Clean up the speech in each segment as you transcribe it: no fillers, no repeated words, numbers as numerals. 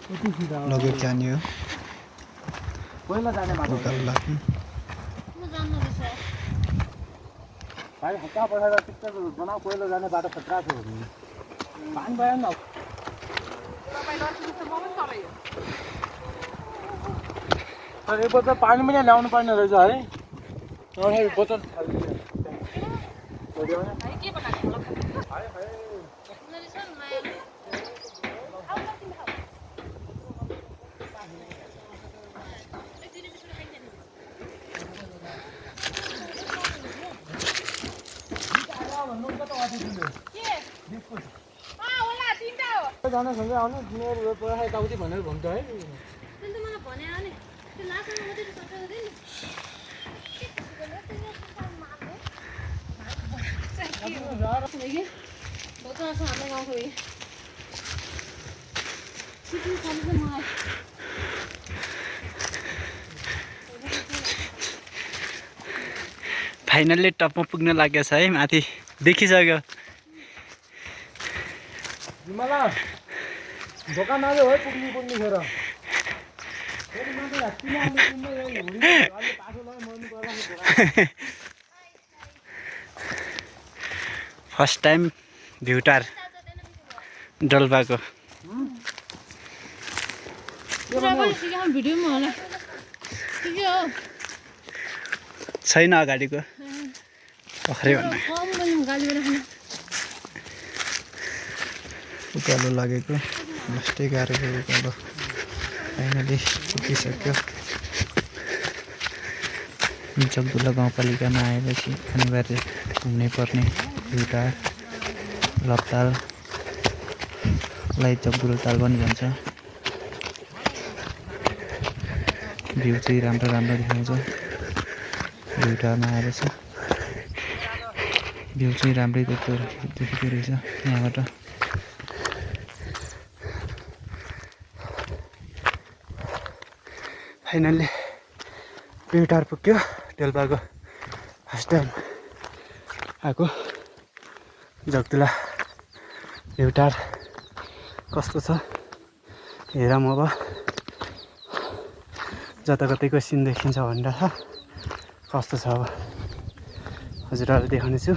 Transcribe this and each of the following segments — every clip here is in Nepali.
लगेर जाने हो पहिला जाने बाटो उकालो लाग्नु भाइ हप्ता बसेर पिक्चर बनाऊ पहिलो जाने बाटो खतरा छ पानी भयो नि तर एक बोतल पानी पनि ल्याउनु पर्ने रहेछ है बोतल जान सँगै आउनु तिमीहरू पढाइ यताउति भनेर भन्छ है फाइनल्ली टपमा पुग्न लागेको छ है माथि देखिसक्यो जिम्माला दोकान आयो है पुग्नु खेर फर्स्ट टाइम भ्युटार डोल्पाको छैन अगाडिको भर्खरै भन्नु उकालो लागेको लास्टै गाह्रो उकालो फाइनली पुगिसक्यो जगदुल्ला गाउँपालिकामा आएपछि अनिवार्य घुम्नै पर्ने भ्युटार लपताललाई जगदुल्ताल पनि भन्छ भ्यू चाहिँ राम्रो देखाउँछ भ्युटारमा आएर चाहिँ भ्यू चाहिँ राम्रै देख्दो रहेछ यहाँबाट फाइनल्ली भ्युटार पुग्यो डेल्पाको फर्स्ट टाइम आएको जगदुल्ला भ्युटार कस्तो छ हेरौँ अब जताकतैको सिन देखिन्छ भनेर छ कस्तो छ अब हजुरहरूलाई देखाउनेछु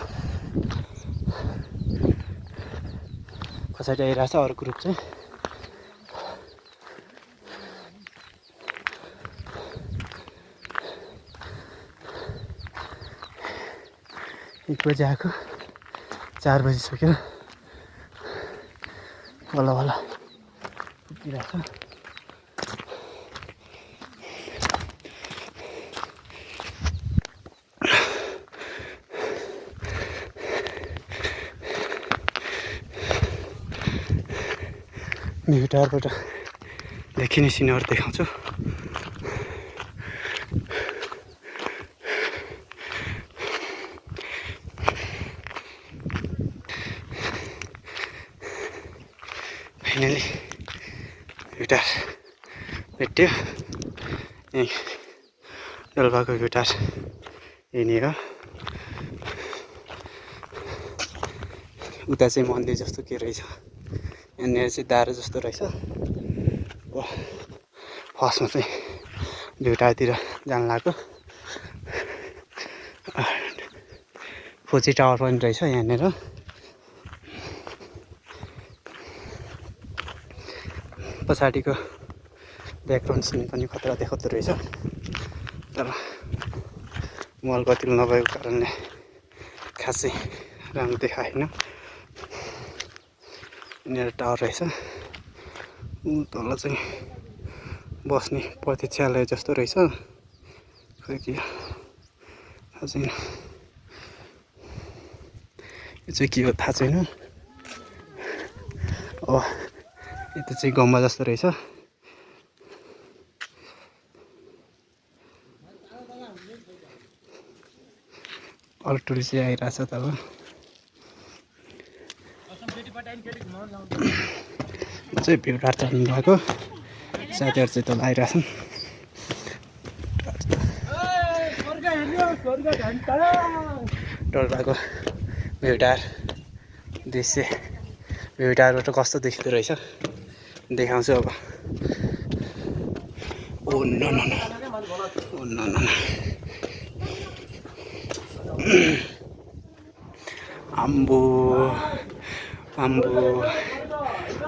पछाडि आइरहेछ अरू ग्रुप चाहिँ एक बजी आएको 4 बजी सक्यो बल्ल पुगिरहेछ भ्युटारबाट देखिने सिनहरू देखाउँछु फाइनली भ्युटार भेट्यो यहीँ डोल्पाको भ्युटार यही हो उता चाहिँ मन्दिर जस्तो के रहेछ यहाँनिर चाहिँ दारो जस्तो रहेछ फर्स्टमा चाहिँ भ्युटारतिर जान लाग्यो फोची टावर पनि रहेछ यहाँनिर पछाडिको ब्याकग्राउन्ड सिन पनि खतरा देखाउँदो रहेछ तर मल गतिलो नभएको कारणले खासै राम्रो देखाएन यहाँनिर टावर रहेछ तल चाहिँ बस्ने प्रतीक्षालय जस्तो रहेछ खै के थाहा छैन यो चाहिँ के हो थाहा छैन अब यता चाहिँ गम्बा जस्तो रहेछ अरू टुरिस्ट चाहिँ आइरहेछ तब म चाहिँ भ्युटार चढ्नु गएको साथीहरू चाहिँ तल आइरहेछन् डोल्पाको भ्युटार दृश्य भ्युटारबाट कस्तो देखिँदो रहेछ देखाउँछु अब oh no no no oh no no आम्बो आम्बो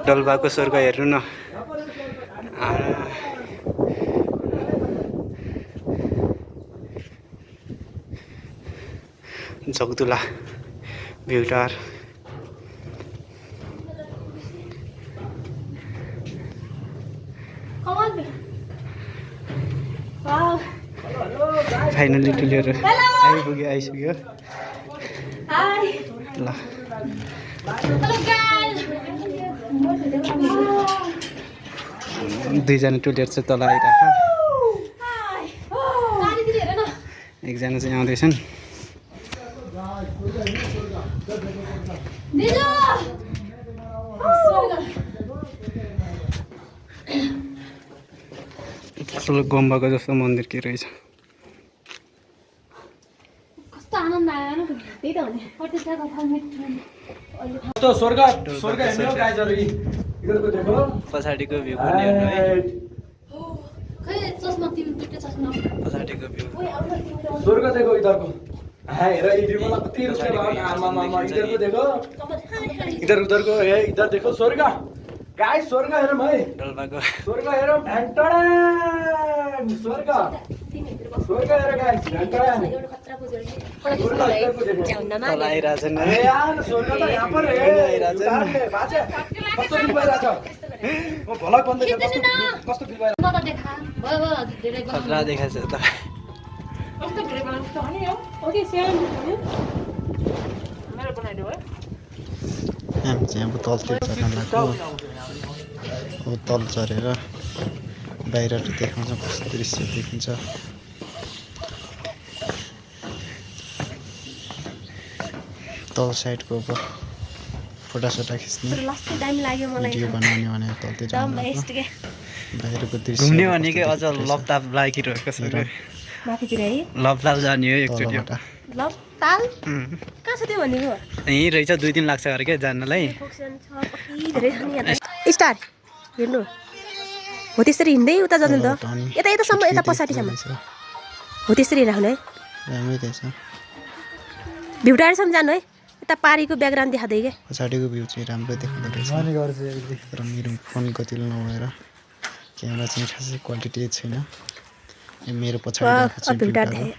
डोल्पाको स्वर्ग हेर्नु न जगदुला भ्युटार फाइनली लिएर आइसक्यो ल दुईजना टुलेर चाहिँ तल आइरहेको एकजना चाहिँ आउँदैछन् ठुलो गुम्बाको जस्तो मन्दिर के रहेछ स्वर्ग स्वर्ग हेर्नु गाइस अलि इधरको देखो पछाडिको भ्यू पनि हेर्नु है पछाडिको भ्यू स्वर्ग देखो इधरको हेर इधरको कति रुचि आमा इधरको देखो इधर उधरको हे इधर देखो स्वर्ग गाइस स्वर्ग हेरौँ है डोल्पाको स्वर्ग हेरौँ ढ्यान्टडा स्वर्ग स्वर्ग हेर गाइस ढ्यान्टडा तल आइरहेछन् ए यार स्वर्ग त यहाँ पर है बाजे कस्तो फिल भइरहेछ म भलक बन्दै कस्तो फिल भइरहेछ खतरा देखाएको छ त हामी चाहिँ अब तलतिर चढ्न लाग्यो अब तल चढेर बाहिरबाट देखाउँछ कस्तो दृश्य देखिन्छ तल साइडको अब फोटासोटा खिच्ने भिडियो बनाउने भनेर तलतिर जानु लाग्यो बाहिरको दृश्य घुम्ने भनेकै अझ लपताप लागिरहेको छ लपताप जाने हो एकचोटि यहीँ रहेछ 2 दिन लाग्छ अरे क्या जानलाई स्टार हेर्नु हो त्यसरी हिँड्दै उता जानु त यता यतासम्म यता पछाडिसम्म हो त्यसरी राख्नु है राम्रै रहेछ भ्युटारसम्म जानु है यता पारीको ब्याकग्राउन्ड देखाउँदै क्या पछाडिको भ्यू चाहिँ राम्रो देख्दो रहेछ तर मेरो फोन गतिलो नभएर क्यामेरा चाहिँ खासै क्वालिटी छैन यो मेरो पछाडि भ्युटार देखाएँ